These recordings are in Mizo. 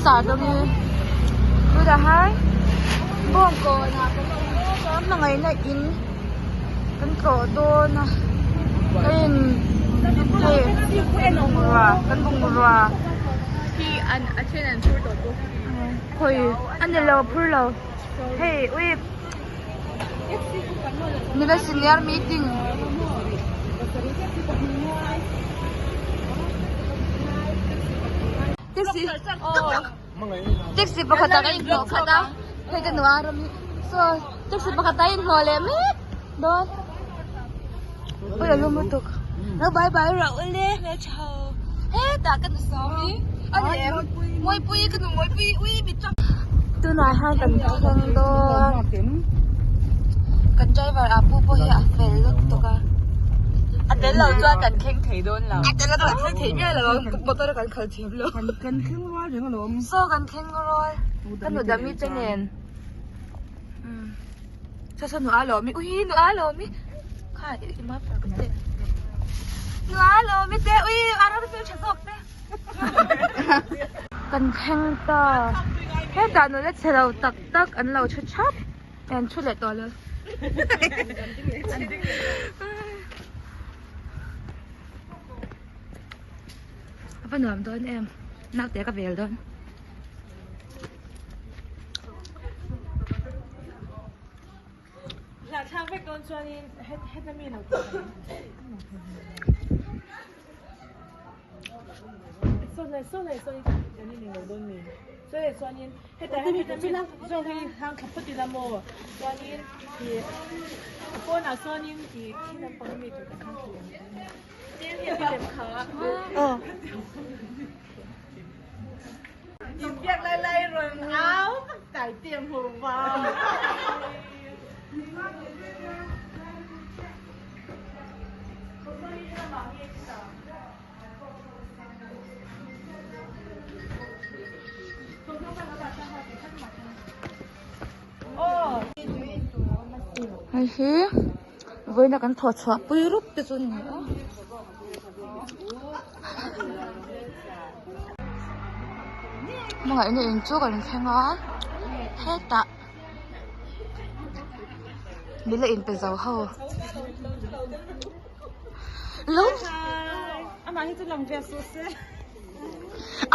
Sardawng hi tunah hian bawngkawn ah kan awm mek a hmangaihna in kan tlawh dawn a hei hei bungrua kan bungrua hi an a then an phur tawh bawk khawi a ni lo phur lo hei ui nula senior meeting taxi taxi pakhat ah kan inhlawh khat a hei ka nuam ram hi saw taxi pakhat ah a inhlawh leh mek dawn ui a lum lutuk lo bye bye rah ule hmeltha ho hetah ka nu sawm hi a ni em mawipui ka nu mawipui ui mit tap tunah hian kan thleng dawn kan driver ah pu pawh hi a fel lutuk a a tel lo chuan kan thleng thei dawn lo a tel lo chuan kan thleng thei miah lo ang motor a kan khalh thiam lo kan thleng rual reng alawm saw kan thleng rual ka nu dami te nen saw saw nu a lawm i ui nu a lawm i kha i ma pa ka te nu a lawm i te ui a ram hmel tha zawk te kan thleng ta hetah nula chhe lo tak tak an lo thu thap an thu leh tawh lo a va nuam dawn em naute ka vel dawn. Hlahthlak vek dawn chuanin heta mi lo tih Saw saw leh saw kan in englo dawn mi saw leh chuanin heta heta mi zawk hi hlang thla phawt ila maw chuanin ih a pawnah sawnin ih khi lampang ami tur kan hlang thla leh ang tin hi a lem kha Inbiak lai lai rawn au vak tai te a hmu va. Hei hi vawiina kan thawh chhuah pui rup te chu a ni a. Hmangaihna in chu kan thleng a hetah nula inpe zo ho lo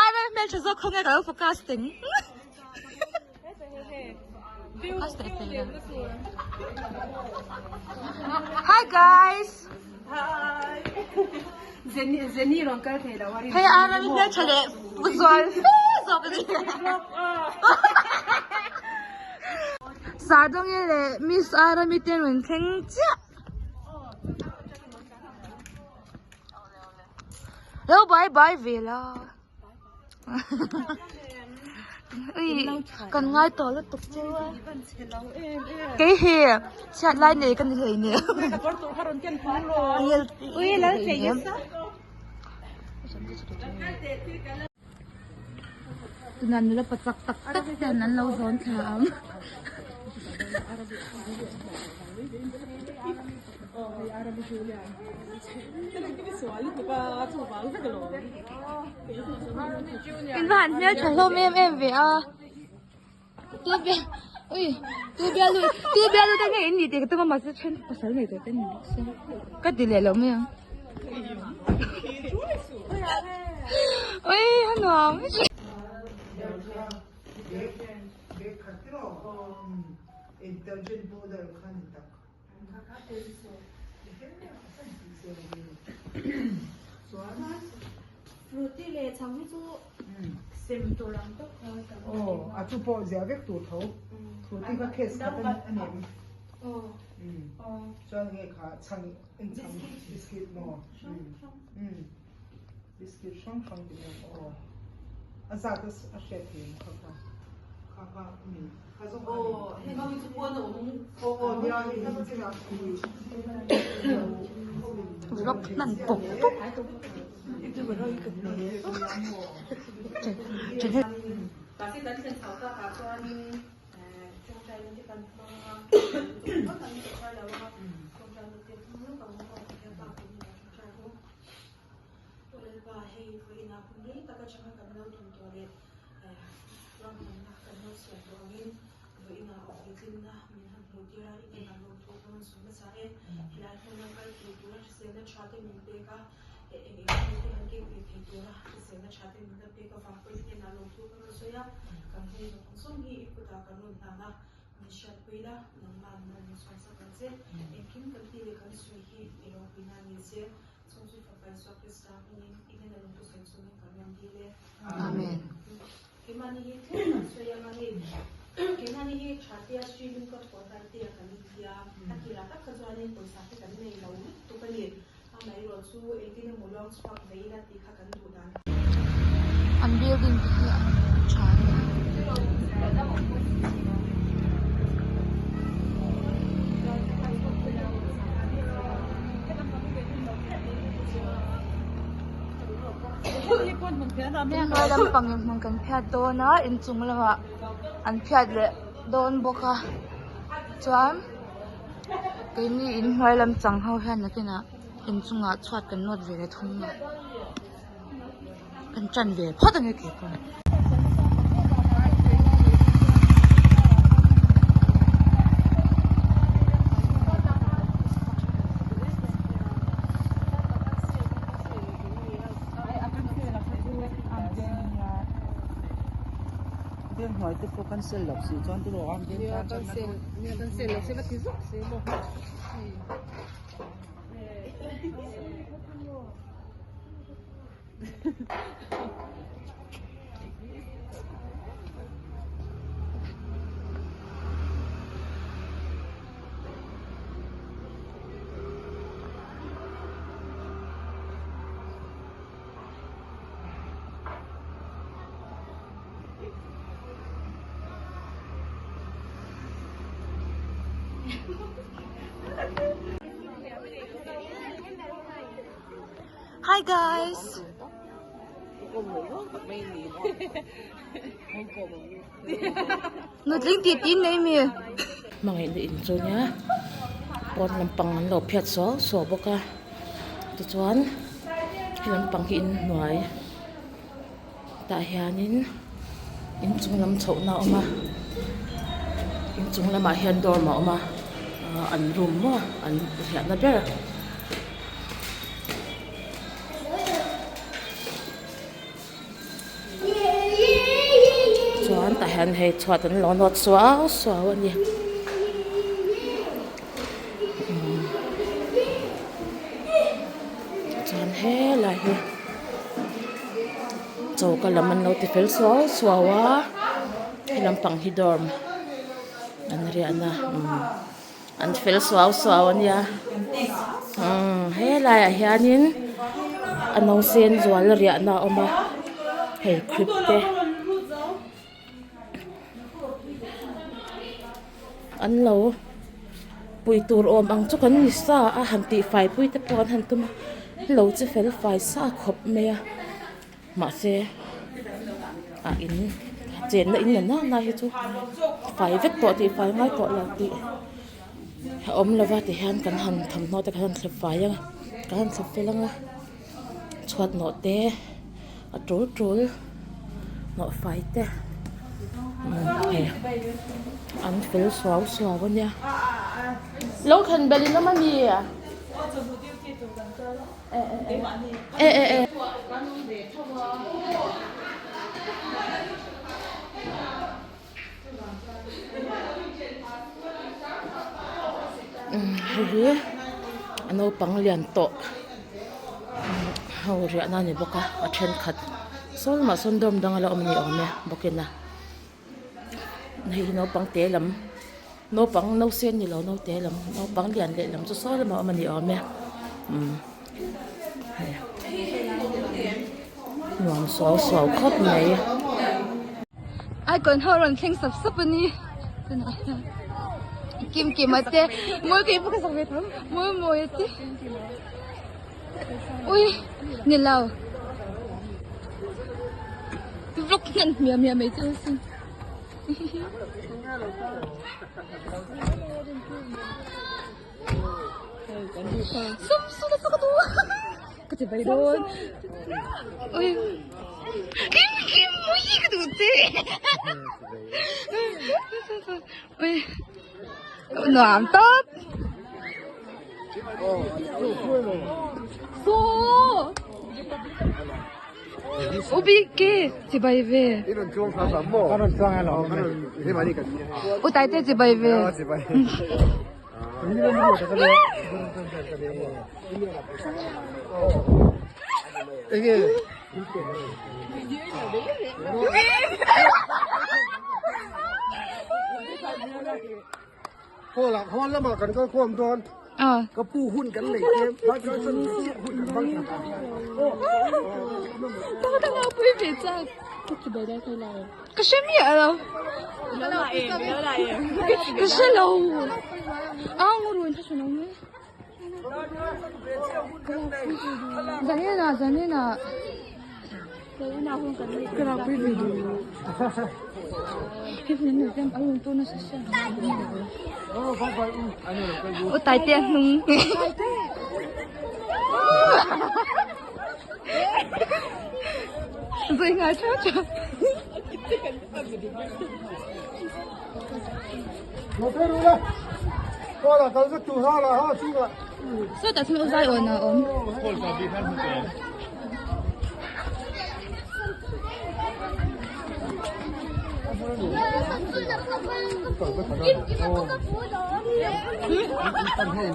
ai hmeltha zawk khawnge ka lo focus teng. Hi guys. Hi. Jenny Jenny rawn kal thei lo a Hei a ram hmel tha leh zual fe zawk a ni. Sardawngi leh Miss Arami te rawn thleng chiah. Lo bye bye ve la. Kan ngai tawh lutuk chu a kei hi chhiat lai nei ka ni hlei nia tunah nula pa chak tak tak ten an lo zawn thla ang. In va han hmel tha hlawm em em ve a tu bia ui tu bia lu tu bia lu te nge in nih tih ka tum a mahse then pasal nei tawh te ni bawk sia ka ti leh lo mai ang ui a nuam. Vlog hman pawp pawp Lalpa hei vawiinah hun rei tak atanga kan lo tum tawh leh. Ruahmanna kan lo siam tawh angin vawiinah puitlinna min han hmuh tir a, i hnenah lawmthu ka rawn sawi hmasa e. Helai hmuna kal thei tura hriselna tha te min pek a, eng eng emaw te han keng ve thei tura hriselna tha te min la pek avang pawhin i hnenah lawmthu ka rawn sawi a, kan hun zawng zawng hi i kutah kan rawn hlan a, min hriatpui la, nangmah min rawn inchhuan sak ang che. Engkim kan tih leh kan sawi hi i ropuina a ni che. Chungzui Fapa Isua Krista hmingin i hnena lawmthu sawi chungin kan rawn dil e. Amen. Keimahni hi tlem kan sawi ang a ni. Keimahni hi Thatia Sri Lungka thawh hlai te a kan intia. A tirah tak kha chuanin pawisa te kan nei lo lutuk a ni. Amaherawh chu engtin emaw luang chhuak ve ila tih kha kan duh dan. An building te hi a tha a ni. Hnuai lampang in hmun kan phiat dawn a inchung lamah an phiat leh dawn bawk a chuan keini inhnuai lam chang ho hian nakinah inchungah chhuat kan nawt ve leh thung a kan ṭan ve phawt a ni keipawh. Hi guys. Nutling tih tih nei mi. Hmangaihna in chu nia pawn lampang an lo phiat suau suau bawk a tichuan he lampang hi inhnuai tah hianin inchung lam chhohna a awm a inchung lamah hian dorm a awm a ahh an room maw an riahna ber. Chuan tah hian hei chhuat an lo nawt suau suau a ni chuan helai hi choka lam an lo ti fel suau suau a he lampang hi dorm an riahna an fel suau suau a nia umm helaiah hianin a no sen zual riahna a awm a hei khrip te an lo pui tur awm ang chu kan ni sa a han tih fai pui te pawh an han tum a lo che fel fai sa khawp mai a. Mahse a in chenna in la nana hi chu fai vek tawh tih fai ngai tawh lo tih a awm lova ti hian kan han thawmhnaw te kan han thlep fai ang a kan han thlep fel ang a chhuat nawh te a tul tul nawh fai te hei an fel suau suau a nia lo thlen belh in awm a ni. E e e. Hei hi a naupang lian tawh ho riahna a ni bawk a a thenkhat sawn lamah sawn dawm dang a la awm a ni awm e bawkin a hei hi naupang te lam. Naupang nausen ni lo naute lam naupang lian leh lam chu sawi lamah a awm a ni awm e umm hei nuam suau suau khawp mai. Icon ho rawn thleng sap sap a ni tunah hian kim kim a te mawi ka inpawh ka sak ve tho mawi mawi a te ui ni lo vlog hman hmiah hmiah mai chu a sin. chibai dawn. Ui. Kim kim ui ka duh che. Ui. Nuam tawp. Saw. U Biki chibai ve. U Taite chibai ve. Ka hre miah lo. Ka hre lo. A ngurun tha hre lo mai. Zanina zanina. U Taite a hnung. Zui ngai theuh theuh. Sawtah chuan u Zaiawn a awm.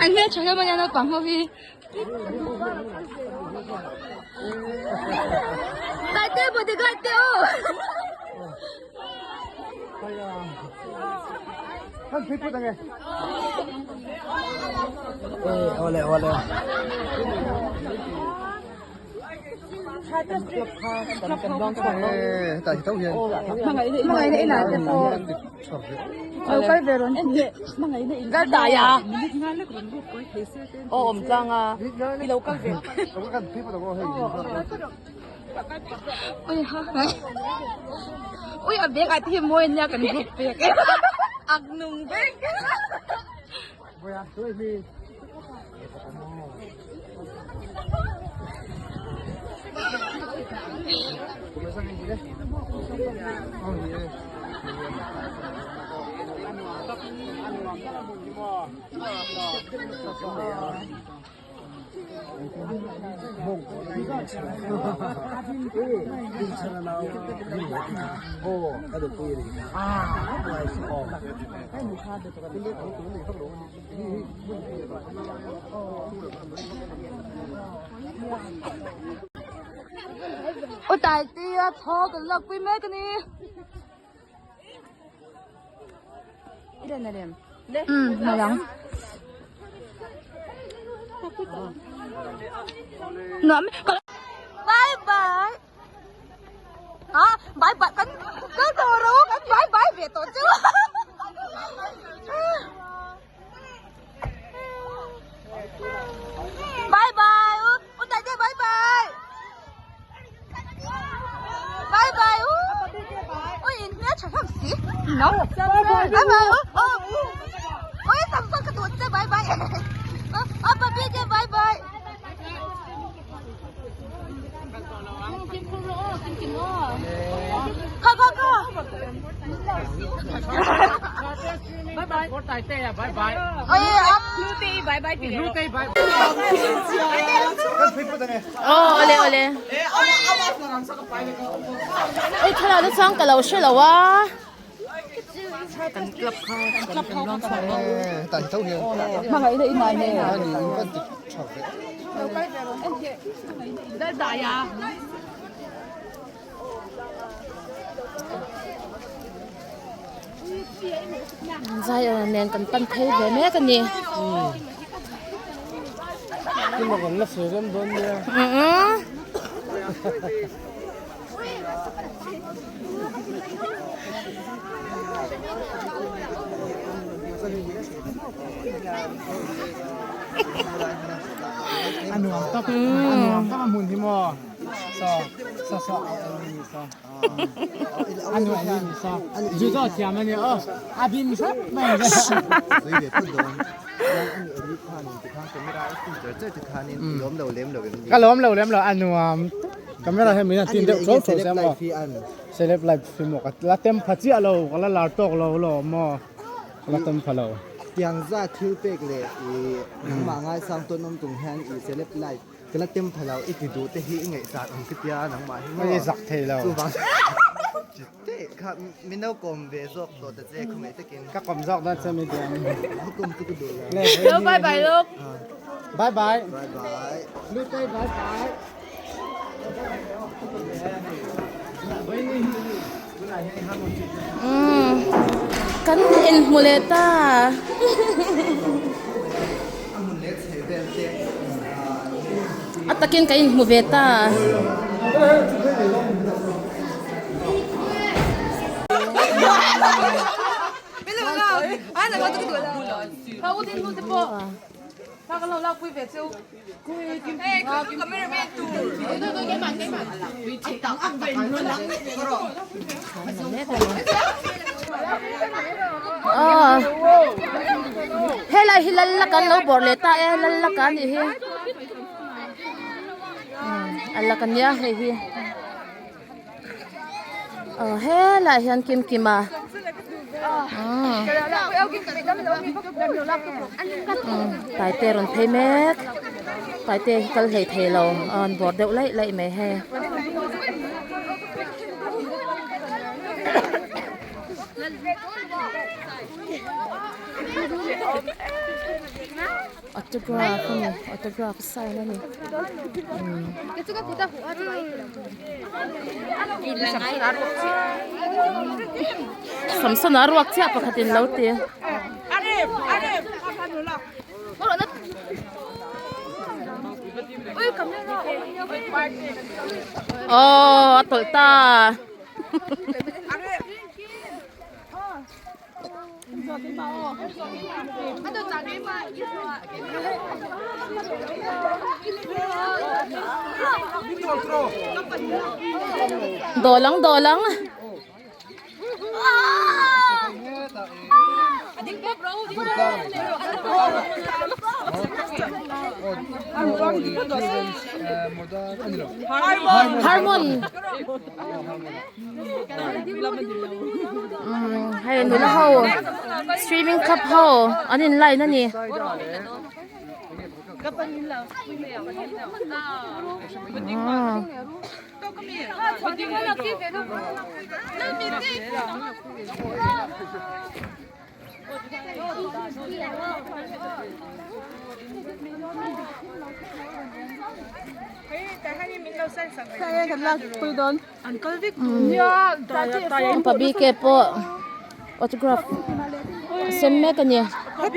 An hmeltha hlawm a nia naupang ho hi. Taite bodyguard te aw. Hmangaihna inah te pawh lo kal ve rawn kal dai a. Aw awm tlang a i lo kal ve. Ui ha ui a bag ah te hi mawi ania kan group pek ak nung vek. U Taitea thaw kan lakpui mek a ni. Um na lang. Nuam bye bye. Ah bye bye kan kan tawh ro kan bye bye ve tawh chu. Bye bye u u Taite bye bye. Bye bye u. Ui in hmel tha hlawm si. No. Bye bye u. Oh. Ui sam sam ka duh che bye bye. Oh papi te bye bye. Kho kho kho. Bye bye. Bye bye. Oi up. Bye bye. Bye bye. Aw awle awle. Oi thlalak na chuan ka lo hre lo a. Kan club kha kan kan luang chhuak lo. Hmangaihna i ngai nen. Zion nen kan pan phei ve mek a ni. Ka lawm lo lem lo a nuam camera hian min han tin deuh chauh chauh sia maw celeb life hi maw ka la tem pha chiah lo ka la lar tawk lo lawm maw ka la tem pha lo. Tiang zat thil pek leh i nangmah ngaisang tawn awm tum hian i celeb life Ka la tem pha lo, i ti duh te hi i ngaihsan ang chu tia nangmah hi maw? I zak thei lo. Chuvang te kha min lo kawm ve zawk tawh ta che khawngaih takin. Ka kawm zawk dawn che mi diam. Ka kawm chu ka duh lo. Lo bye bye lawk. Bye bye. Bye bye. Lutei bye bye. Umm kan inhmu leh ta. A takin kan inhmu ve ta. Helai hi lal laka an lo bawrh leh ta e lal laka a nih hi a laka nia hei hi aw helaiah hian kim kim a taite rawn phei mek taite hi kal hlei thei lo a rawn bawr deuh laih laih mai hei. Autograph a ni autograph sign a ni Samson a ruak chiah pakhat in lo ti. Aw a tawlh ta. Dawlang dawlang. Harmon. Hei nula ho swimming cup ho an in line a ni. Pa BK pawh autograph a sem mek a ni. Pa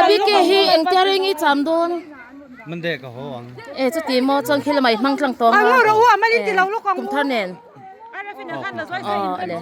BK hi engtia reng i cham dawn? Monday ka haw ang. E chuti maw chuan khi lamah i hmang tlang tawng a. Kum thar nen. Aw ale.